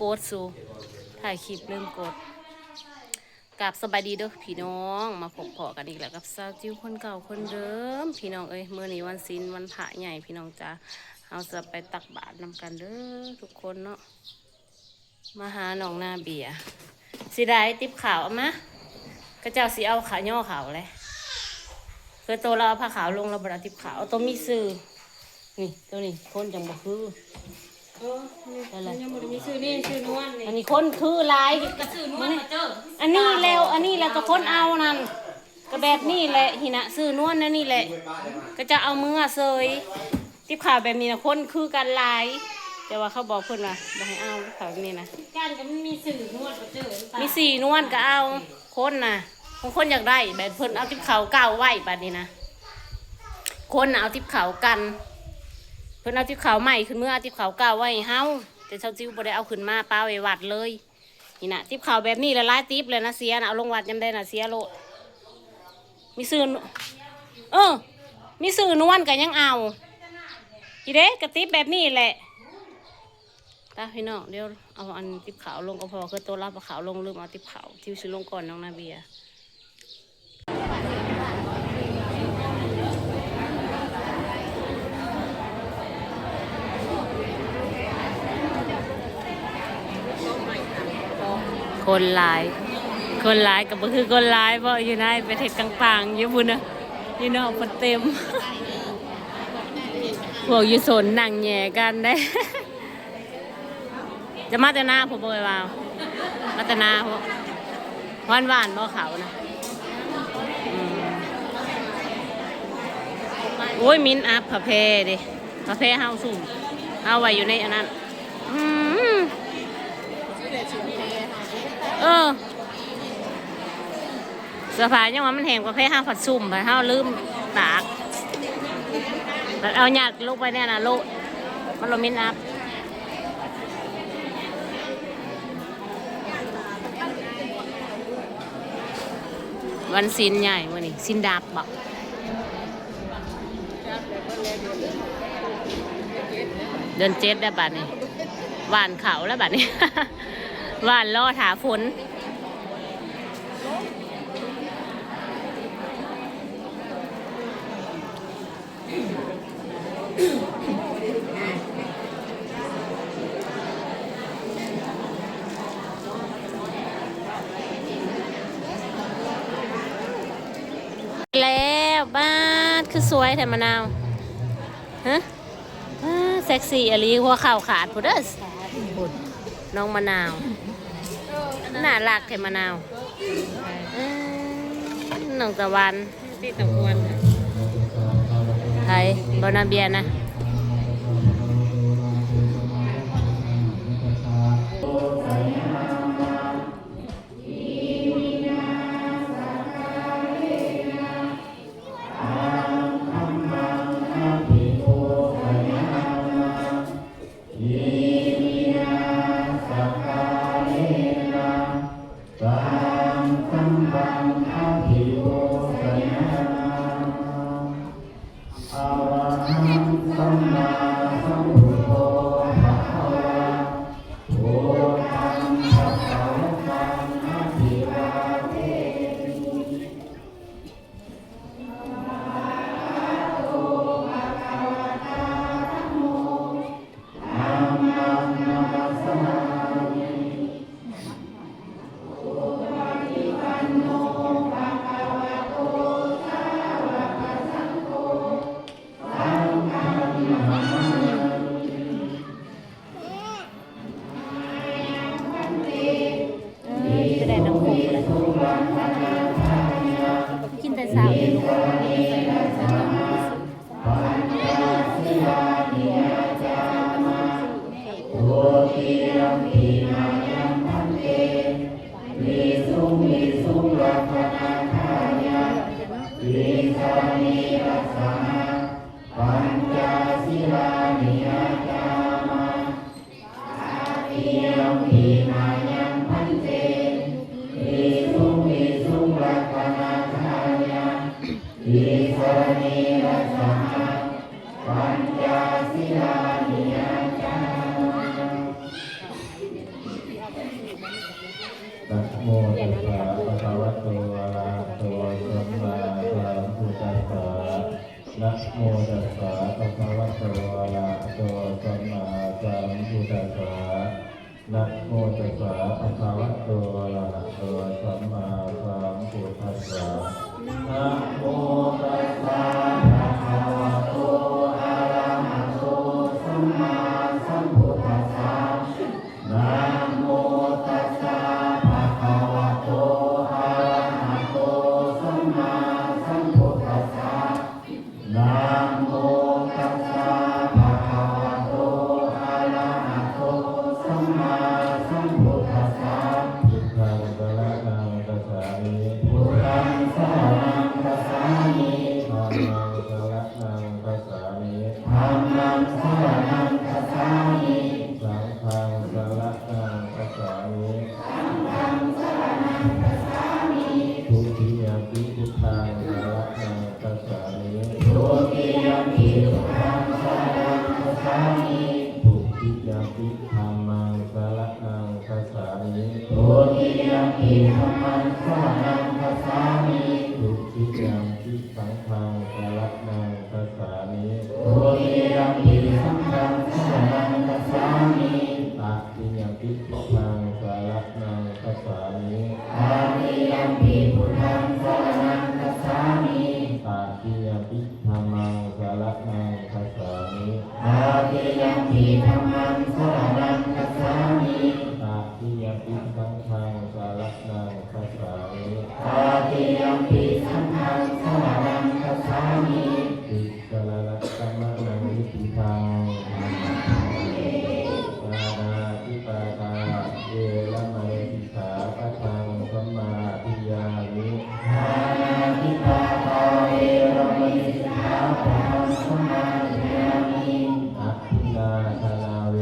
ກົດ ສູ່ ຖ່າຍຄລິບລືມກົດ. ກາບສະບາຍດີເດີພີ່ນ້ອງ ມາພົບພໍ້ກັນອີກແລ້ວກັບສາວຈິ້ວຄົນເກົ່າຄົນເດີມ. ພີ່ນ້ອງເອີຍ ມື້ນີ້ວັນສິນວັນພະໃຫຍ່ພີ່ນ້ອງຈ໋າ, ເຮົາຈະໄປຕັກບາດນຳກັນເດີທຸກຄົນເນາະ. ມາຫານ້ອງນາເບຍ ຊິໄດ້ຕິບເຂົ້າ ເອົາມາ ຂະເຈົ້າຊິເອົາຂາຍໍເຂົ້າແຫຼະ. ຄືໂຕລາວເອົາຜ້າຂາວລົງ ລາວບໍ່ໄດ້ຕິບເຂົ້າ ເອົາໂຕມີຊື່. ນີ້ ໂຕນີ້ຄົນຈັ່ງບໍ່ຄື. ເອີ ນີ້ ນັ້ນແຫຼະ ມັນຍັງບໍ່ໄດ້ມີຊື່ນີ້ ຊື່ນວນນີ້. ອັນນີ້ຄົນຄືຫຼາຍ ກະຊື່ນວນມາເຈີ ອັນນີ້ແລ້ວ ອັນນີ້ແລ້ວແຕ່ຄົນເອົານັ້ນ ກະແບບນີ້ແຫຼະ. ຫີນະ ຊື່ນວນແນວນີ້ແຫຼະ ຂະເຈົ້າເອົາເມືອເຊີຍ. ຕິບເຂົ້າແບບນີ້ນະ ຄົນຄືກັນຫຼາຍ ແຕ່ວ່າເຂົາບອກເພິ່ນວ່າບໍ່ໃຫ້ເອົາຕິບເຂົ້າແບບນີ້ນະ. ຄືກັນກະມັນມີຊື່ນວນກະເຈີ ມີສີ່ນວນກະເອົາ. ຄົນນະ ບາງຄົນຢາກໄດ້ ແບບເພິ່ນເອົາຕິບເຂົ້າເກົ່າໄວ້ບາດນີ້ນະ. ຄົນນະເອົາຕິບເຂົ້າກັນ ເພິ່ນເອົາຕິບເຂົ້າໃໝ່ຂຶ້ນເມືອ ເອົາຕິບເຂົ້າເກົ່າໄວ້ໃຫ້ເຮົາ ແຕ່ສາວຈິ້ວບໍ່ໄດ້ເອົາຂຶ້ນມາ ປະໄວ້ວັດເລີຍ. ນີ້ນະ ຕິບເຂົ້າແບບນີ້ລະຫຼາຍຕິບແລ້ວນະ ເສຍນະ ເອົາລົງວັດຍາມໃດນະເສຍໂລດ. ມີຊື່ ເອີ ມີຊື່ນວນກະຍັງເອົາ. ອີເດ້ ກະຕິບແບບນີ້ແຫຼະ. ຕາພີ່ນ້ອງ ດຽວເອົາອັນຕິບເຂົ້າລົງ ກະເພາະວ່າຄືໂຕລາວເອົາເຂົ້າລົງ ລືມເອົາຕິບເຂົ້າ. ຈິ້ວຊິລົງກ່ອນນ້ອງນາເບຍ. ຄົນຫຼາຍ ຄົນຫຼາຍກະບໍ່ຄືຄົນຫຼາຍ ເພາະຢູ່ໃນປະເທດກາງໆ ຢູ່ພຸ້ນນະ ຢູ່ນອກເພິ່ນເຕັມ. ພວກຢູ່ສົນນັ່ງແຫຍ່ກັນເດ້. ຈະມາແຕ່ນາພຸ້ນບໍ່ເອີຍວ່າ ມາແຕ່ນາພຸ້ນ. ຫວານໆບໍ່ເຂົ້ານະ? ອືມ ໂອ້ຍ ມິນອັບຜ້າແພເດ້ ຜ້າແພເຮົາຊຸ່ມ ເຮົາໄວ້ຢູ່ໃນອັນນັ້ນ. ອືມ ເອີ ເສື້ອຜ້າຍັງວ່າມັນແຫ້ງ ປະເພດເຮົາພັດຊຸ່ມ ພັດເຮົາລືມຕາກ ພັດເອົາຍັດລົງໄປໃນນັ້ນໂລດ ມັນລະມິນອັບ. ວັນສິນໃຫຍ່ມື້ນີ້ ສິນດັບບໍ? ເດືອນເຈັດແລ້ວບາດນີ້ ຫວ່ານເຂົ້າແລ້ວບາດນີ້ ຫວ່ານລໍຖ້າຝົນ. ແລ້ວ ບາດ ຄືສວຍແທ້ມະນາວ ຮະ? ວ້າ ເຊັກຊີອີ່ຫຼີ ຫົວເຂົ່າຂາດພຸ້ນເດີ ນ້ອງມະນາວ ໜ້າລັກແທ້ມະນາວ. ເອີ ນ້ອງຕາວັນ ຕິດຕາວັນ ໃຜ ບໍ່ນາເບຍນະ? ເອີ ຈະໄດ້ນ້ຳຄົກແຫຼະ ກິນແຕ່ເຊົ້າເດ້ລູກ. ນະໂມຕັດສະ ພະຄະວະໂຕ ອະລະຫະໂຕ ສຳມາສຳພຸດທັດສະ ນະໂມຕັດສະ ພະຄະວະໂຕ ອະລະຫະໂຕ ສຳມາສຳພຸດທັດສະ ນະໂມຕັດສະ ພະຄະວະໂຕ ອະລະຫະໂຕ ສຳມາສຳພຸດທັດສະ ນະໂມຕັດສະ ພະຄະວະໂຕ ອະລະຫະໂຕ ສຳມາສຳພຸດທັດສະ ນະໂມຕັດສະ ພະຄະວະໂຕ ອະລະຫະໂຕ ສຳມາສຳພຸດທັດສະ ນະໂມຕັດສະ ພະຄະວະໂຕ ອະລະຫະໂຕ ສຳມາສຳພຸດທັດສະ ພຸດທັງສະລະນັງຄັດສາມິ ພຸດທັງສະລະນັງຄັດສາມິ ທຳມັງສະລະນັງ ສາມິ ທຳມັງສະລະນັງ ຄັດສາມິ ສັງຄັງສະລະນັງ ຄັດສາມິ ສັງຄັງສະລະນັງ ຄັດສາມິ ທຸຕິຍຳປິ ພຸດທັງສະລະນັງ ຄັດສາມິ ທຸຕິຍຳປິ ພຸດທັງສະລະນັງ ຄັດສາມິ ທຸຕິຍຳປິ ທຳມັງສະລະນັງ ຄັດສາມິ ທຸຕິຍຳປິ ທຳມັງສະລະນັງ ຄັດສາມິ ທຸຕິຍຳປິ ສັງຄັງສະລະນັງ ຄັດສາມິ ທຸຕິຍຳປິ ສັງຄັງສະລະນັງ ຄັດສາມິ ຕະຕິຍຳປິ ພຸດທັງສະລະນັງ ຄັດສາມິ ຕະຕິຍຳປິ ພຸດທັງສະລະນັງ ຄັດສາມິ ຕະຕິຍຳປິ ທຳມັງສະລະນັງ ຄັດສາມິ ຕະຕິຍຳປິ ທຳມັງສະລະນັງ ຄັດສາມິ ຕະຕິຍຳປິ ສັງຄັງສະລະນັງ ຄັດສາມິ ຕະຕິຍຳປິ ສັງຄັງສະລະນັງ ຄັດສາມິ ຕິສະລະນະກຳມະນັງ ນິດຖິຕັງ ປານາຕິປາຕາ ເວລະມະນີ ສິກຂາປະທັງ ສະມາທິຍາມິ ປານາຕິປາຕາ ເວລະມະນີ ສິກຂາປະທັງ ສະມາທິຍາມິ ອະທິນນາທານາ ເວ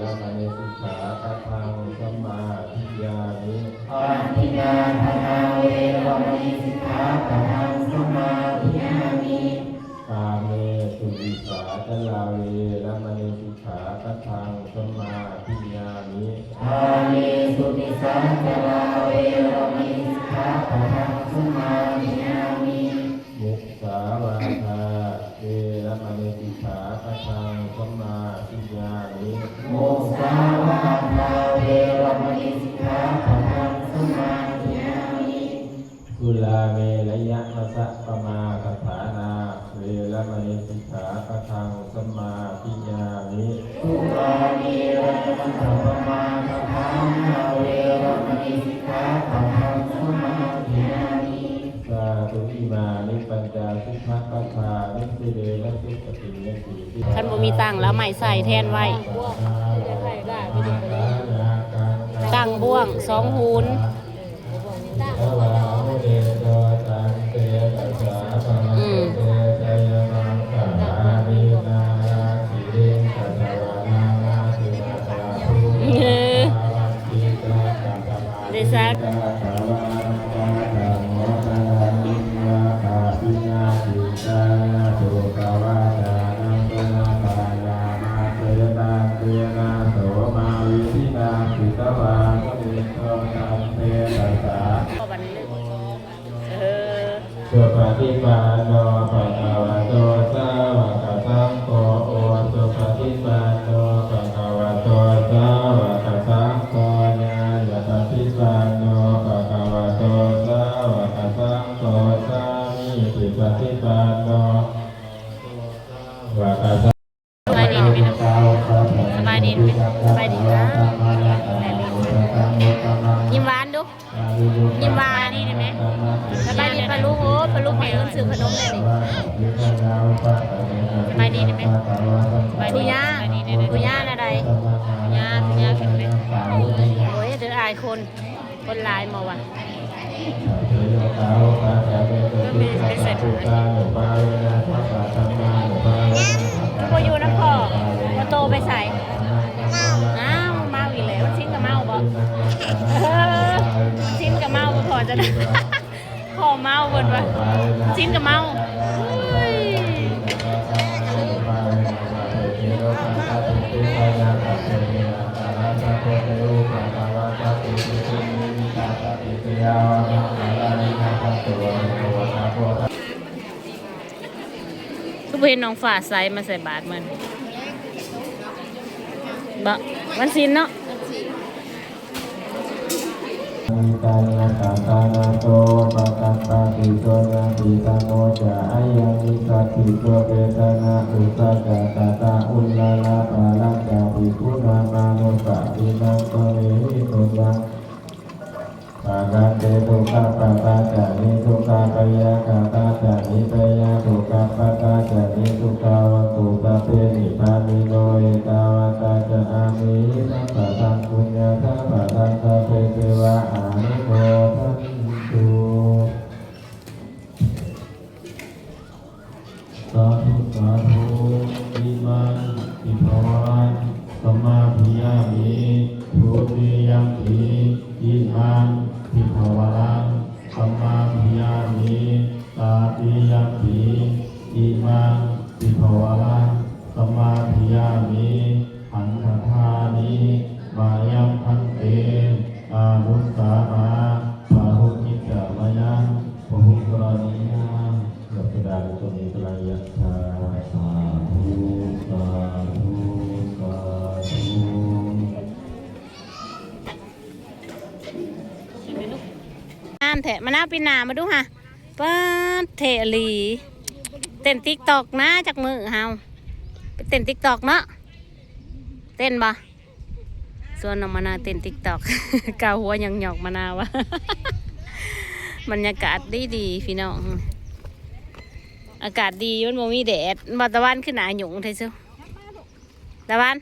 ລະມະນີ ສິກຂາປະທັງ ສະມາທິຍາມິ ອະທິນນາທານາ ເວລະມະນີ ສິກຂາປະທັງ ສະມາທິຍາມິ ກາເມສຸມິດສາຈາລາ ເວລະມະນີ ສິກຂາປະທັງ ສະມາທິຍາມິ ກາເມສຸມິດສາຈາລາ ເວລະມະນີ ສິກຂາປະທັງ ສະມາທິຍາມິ ມຸສາວາທາ ເວລະມະນີ ສິກຂາປະທັງ ສະມາທິຍາມິ ມຸສາວາທາ ເວລະມະນີ ສິກຂາປະທັງ ສະມາທິຍາມິ ສຸລາເມລະຍະມັດສະປະມາທະຖານາ ເວລະມະນີ ສິກຂາປະທັງ ສະມາທິຍາມິ ສຸລາເມລະຍະມັດສະປະມາທະຖານາ ເວລະມະນີ ສິກຂາປະທັງ ສະມາທິຍາມິ ສາທຸ ອິມານິ ປັນຈະສິກຂະປະທານິ ສີເລນະ ສຸຂະຕິ ນິ ຄັນບໍ່ມີຕັ່ງ ແລ້ວເອົາໄມ້ໃສ່ແທນໄວ້ ຕັ່ງບ້ວງສອງຫູນ ອືມ ເດຊະ ເອີ ສຸປະຕິປັນໂນ ພະຄະວະໂຕ ສາວະກະສັງໂຄ ໂອ ສຸປະຕິປັນໂນ ພະຄະວະໂຕ ສາວະກະສັງໂຄ ຍາຍະປະຕິປັນໂນ ພະຄະວະໂຕ ສາວະກະສັງໂຄ ສາມີຈິປະຕິປັນໂນ ພະຄະວະໂຕ ສະບາຍດີ ສະບາຍດີ ສະບາຍດີ ຍິ້ມຫວານດູ ຍິ້ມຫວານ ສະບາຍດີປ້າລຸງ ໂອ້ ປ້າລຸງໃຫ້ເອີ້ນຊື້ຂະໜົມແດ່ນີ້ ສະບາຍດີໄດ້ໄໝ ສະບາຍດີ ທຸຍາ ທຸຍາແນວໃດ ທຸຍາ ທຸຍາ ໂອ້ຍ ເດີ ອາຍຄົນ ຄົນຫຼາຍໝໍວະ ຄືບໍ່ຢູ່ນຳພໍ່ ພໍ່ໂຕໄປໃສ? ອ້າວ ເມົາອີກແລ້ວ ຊິນກໍເມົາບໍ? ເອີ ຊິນກໍເມົາ ພໍ່ຈະ ພໍ່ເມົາເພິ່ນວ່າ ຊິນກໍເມົາ ເອີຍ. ຄືບໍ່ເຫັນນ້ອງຟ້າໃສມາໃສ່ບາດມື້ນີ້ ບໍ່ ວັນສິນເນາະ. ນິກາຍະ ປະທານະໂຕ ປະກັບປະຕິໂຊນະຕິຕະໂນຈະ ອາຍັງນິກະປິໂສ ເປຕະນະ ອຸສະຈະ ຕະຕະ ອຸນລະລະ ປາລັນຈະ ພິກຂຸນາມານຸສະຕິນັງ ສະເມຫິປຸນຍັງ ປະກະເຕ ສຸຂະປະດາຈະ ນິສຸຂະພະຍາຄະຕາຈະ ນິພະຍາທຸກຂະປະດາຈະ ນິສຸຂາ ໂຫນຕຸ ສັບເພ ນິບພານິໂນ ເອຕາວັດຕາຈະ ອານິ ສັບພະທັງ ປຸນຍະທັງ ພະທັງ ສັບເພ ເທວາ ອະນຸໂມທັນຕຸ. ສາທຸ ສາທຸ ອິມັງ ທິພະວະລັງ ສະມາທິຍາມິ ທຸຕິຍັມປິ ອິມັງ ທິພະວະລັງ ສະມາທິຍາມິ ຕາຕິຍັມປິ ອິມັງ ທິພະວະລັງ ສະມາທິຍາມິ ຫັນທະທານິ ມາຍັງ ພັນເຕ ອາວຸດສາມາ ປະຮຸດທິຈາມະຍັງ ປະຮຸດສະລະນີຍາ ສັບພະດາ ຕຸເມ ສະລະຍະຖາ ສາທຸ ສາທຸ ສາທຸ. ງາມແທ້ ມະນາວ ປີນໜ້າມາດູຫາ. ປາດ ເທ່ອີ່ຫຼີ ເຕັ້ນຕິກຕັອກນາ ຈັກມື້ເຮົາໄປເຕັ້ນຕິກຕັອກເນາະ ເຕັ້ນບໍ່? ຊວນນ້ອງມະນາວເຕັ້ນຕິກຕັອກ ເກົາຫົວຫຍອກໆ ມະນາວວ່າ ບັນຍາກາດດີໆ ພີ່ນ້ອງ ອາກາດດີ ມັນບໍ່ມີແດດ. ບໍ່ ຕາວັນຄືໜ້າຫຍຸ້ງແທ້ຊູ ຕາວັນ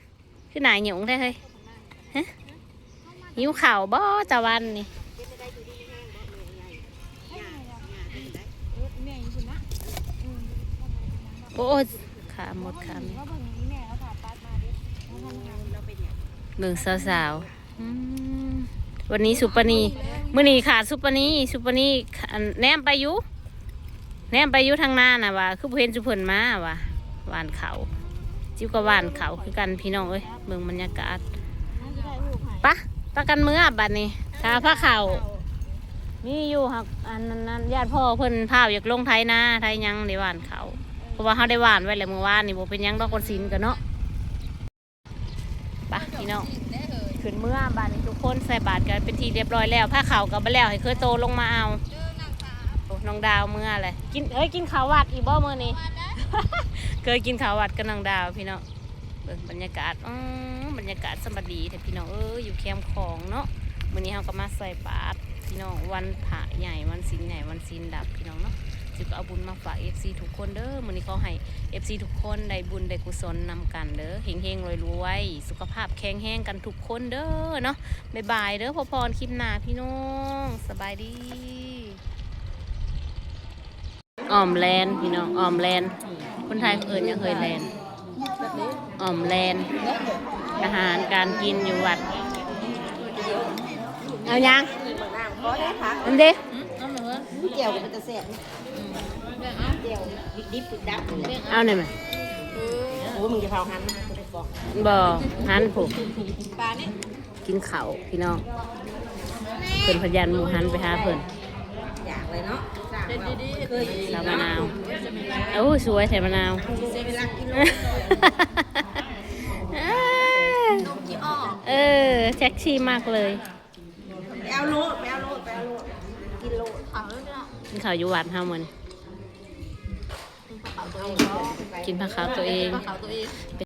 ຄືໜ້າຫຍຸ້ງແທ້ເຮີ້ຍ ຮະ ຫິວເຂົ້າບໍ່ຕາວັນນີ້? ໂອ້ຍ ຂາໝົດຂາໝົດ ເບິ່ງສາວໆ ອືມ ວັນນີ້ສຸປະນີ ມື້ນີ້ຂາດສຸປະນີ ສຸປະນີ ອັນ ແນມໄປຢູ່ ແນມໄປຢູ່ທາງໜ້ານະວ່າ ຄືບໍ່ເຫັນຊຸມເພິ່ນມາວ່າ ຫວ່ານເຂົ້າ ຈິ້ວກໍຫວ່ານເຂົ້າຄືກັນພີ່ນ້ອງເອີຍ. ເບິ່ງບັນຍາກາດ ປະ ປະກັນເມືອບາດນີ້ ຖ້າພາເຂົ້າ ມີຢູ່ ຫາກ ອັນນັ້ນ ຢ້ານພໍ່ເພິ່ນພ້າວຢາກລົງໄຖນາໄຖຫຍັງ ໄດ້ຫວ່ານເຂົ້າ ເພາະວ່າເຮົາໄດ້ຫວ່ານໄວ້ແລ້ວມື້ວານນີ້ ບໍ່ເປັນຫຍັງດອກ ວັນສິນກະເນາະ. ໄປພີ່ນ້ອງ ຂຶ້ນເມືອບາດນີ້ ທຸກຄົນໃສ່ບາດກັນເປັນທີ່ຮຽບຮ້ອຍແລ້ວ ພາເຂົ້າກໍບໍ່ແລ້ວ ໃຫ້ເຄີຍໂຕລົງມາເອົາ. ໂອ້ ນ້ອງດາວເມືອແຫຼະ ກິນ ເອີຍ ກິນເຂົ້າວັດອີກບໍ່ມື້ນີ້? ເຄີຍກິນເຂົ້າວັດກັບນ້ອງດາວພີ່ນ້ອງ. ເບິ່ງບັນຍາກາດ ອໍ ບັນຍາກາດສ່ຳບັດດີແທ້ພີ່ນ້ອງເອີຍ ຢູ່ແຄມຂອງເນາະ. ມື້ນີ້ເຮົາກໍມາໃສ່ບາດພີ່ນ້ອງ ວັນພະໃຫຍ່ ວັນສິນໃຫຍ່ ວັນສິນດັບພີ່ນ້ອງເນາະ. ຈິ້ວກໍເອົາບຸນມາຝາກເອັຟຊີທຸກຄົນເດີ ມື້ນີ້ຂໍໃຫ້ເອັຟຊີທຸກຄົນໄດ້ບຸນໄດ້ກຸສົນນຳກັນເດີ ເຮັງໆ ລວຍໆ ສຸຂະພາບແຂງແຮງກັນທຸກຄົນເດີເນາະ. ບາຍບາຍເດີ ພໍ້ກັນຄລິບໜ້າພີ່ນ້ອງ ສະບາຍດີ. ອ້ອມແລນພີ່ນ້ອງ ອ້ອມແລນ ຄົນໄທເອີ້ນຫຍັງເຮີ້ຍ ແລນ ອ້ອມແລນ ອາຫານການກິນຢູ່ວັດ. ເອົາຫຍັງ? ອັນເດ ແຈ່ວກໍເປັນຕາແຊບ ແຈ່ວດິບໆ ດິບໆ ເອົາແດ່ແມ່. ໂອ້ ມຶງຈະເຜົາຫັ້ນ ບໍ່ ຫັ້ນພຸ້ນ ປານີ້. ກິນເຂົ້າພີ່ນ້ອງ ເພິ່ນພະຍານໝູຫັນໄປຫາເພິ່ນ ຢາກເລີຍເນາະ. ສາວມະນາວ ໂອ້ ສວຍແທ້ມະນາວ ເອີ ເຊັກຊີມາກເລີຍ. ໄປເອົາໂລດ ໄປເອົາໂລດ ໄປເອົາໂລດ ກິນໂລດ ກິນເຂົ້າຢູ່ວັດເຮົາມື້ນີ້ ກິນພາເຂົ້າຕົວເອງ ກິນພາເຂົ້າຕົວເອງ.